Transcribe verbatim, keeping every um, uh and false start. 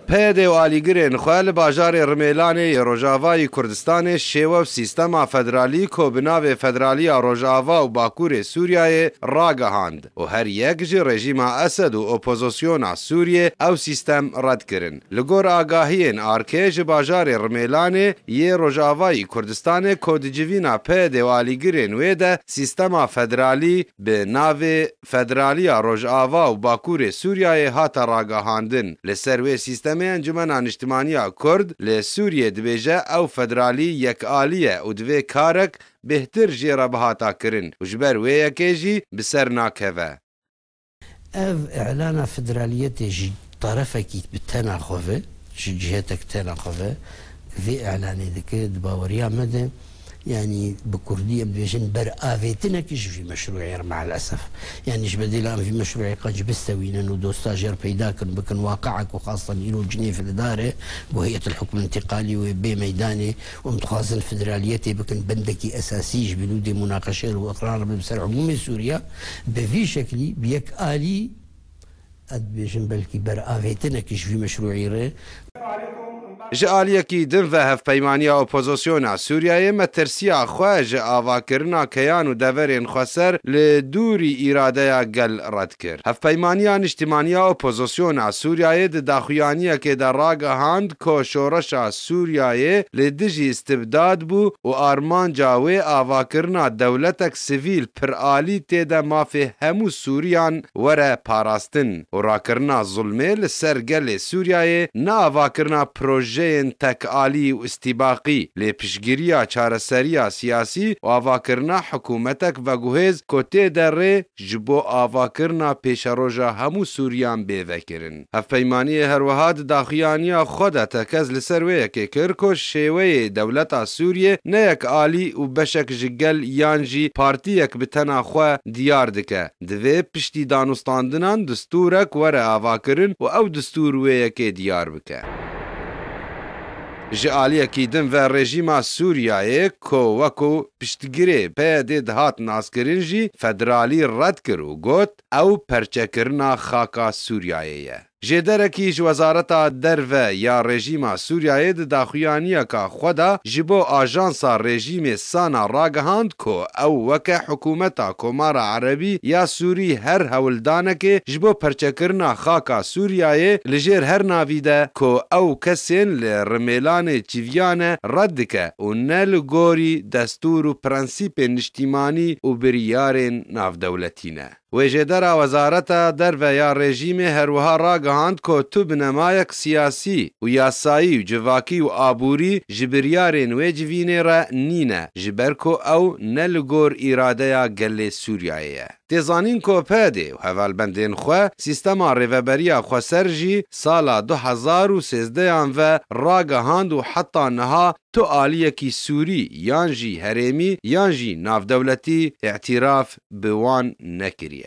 P Y D û alîgirên xwe li bajarê Rimêlanê yê Rojavayî Kurdistanê şêwe û sîstema federalî ku bi navê Federaliya Rojava û Bakurê Sûriyeyê ragihand û her yek ji rejîma Esed û opozisyona Sûriyê ew sîstem red kirin. Li gor agahiyên arkê ji bajarê Rimêlanê yê Rojavayî Kurdistanê ku di civîna P Y D û alîgirên wê de sîstema federalî bi navê Federaliya Rojava û Bakurê Sûriyeyê hate ragihandin. Li ser wê sîstemê Encumena Niştimaniya Kurd li Sûriyê dibêje ew federalî yekalî ye û divê karek bêhtir jê re bihata kirin û ji ber wê yekê jî bi ser nakeve. Ev îlana federaliyetê ji terefekî bi tena xwe ve, ji cihetek tena xwe ve vê îlanê dike, di baweriya me de, yanî bi kurdî em dibêjin beravêtinekî ji vî meşrûyê re me'el esef. Yanî ji bedêla em vî meşrûyê qenc bistewînin û dosta jê re peyda kin, bikin waqi'ek û xastan îro Cinêve li dar e, ku Heyet el Hukm Întiqalî wê bê meydanê û em dixwazin federaliyetê bikin bendekî esasî ji bînûdê munaqeşe re û iqrar re bi ser umûmê Sûriya. Bi vî şeklî, bi yek alî, ez dibêjim belkî beravêtinekî ji vî meşrûyî re. Ji aliyekî din ve hevpeymaniya opozisyona Sûriyeyê metirsiya xwe ji avakirina keyan û deverên xweser li dûrî îradeya gel red kir. Hevpeymaniya Niştimaniya Opozisyona Sûriyeyê di daxuyaniyekê de ragihand ku şoreşa Sûriyeyê li dijî istibdad bû û armanca wê avakirina dewletek sivîl piralî tê de mafê hemû Sûriyan were parastin û rakirina zulmê li ser gelê Sûriyeyê ne avakirina projeyên tekalî û îstîbaqî, lê piştgiriya çareseriya siyasî û avakirina hikûmetek veguhêz ku tê de rê ji bo avakirina pêşeroja hemû Sûriyan bê vekirin. Hevpeymaniyê her wiha di daxuyaniya xwe de tekez li ser wê yekê kir ku şêweyê dewleta Sûriyê ne yek alî û beşek ji gel yan jî partiyek bi tena xwe diyar dike. Divê piştî danûstandinan distûrek were avakirin û ew distûr wê yekê diyar bike. Ji aliyekî din ve rejîma Sûriyeyê ku wekû piştgirê P Y D dihat naskirin jî federalî red kir û got, ew perçekirina xaka Sûriyeyê ye. Jêderekî ji Wezareta Derve ya rejîma Sûriyeyê di daxuyaniyeka xwe de ji bo ajansa rejîmê SANA ragihand ku ew weke hikûmeta Komara Erebî ya Sûrî her hewldanekê ji bo perçekirina xaka Sûriyeyê li jêr her navî de ku ew kesên li Rimêlanê çiviya ne red dike û ne li gorî destûr û prensîpên niştîmanî û biryarên navdewletî ne. Wê jêdera Wezareta Derve ya rejîmê her wiha ragihand ku tu binemayek siyasî û yasayî û civakî û aborî ji biryarên wê civînê re nîne, ji ber ku ew ne li gor îradeya gelê Sûriyeyê ye. Tê zanîn ku P Y D û hevalbendên xwe sîstema rêveberiya xweser jî sala du hezar û sêzdehan ve ragihand û heta niha tu aliyekî Sûrî yan jî herêmî yan jî navdewletî îtîraf bi wan nekiriye.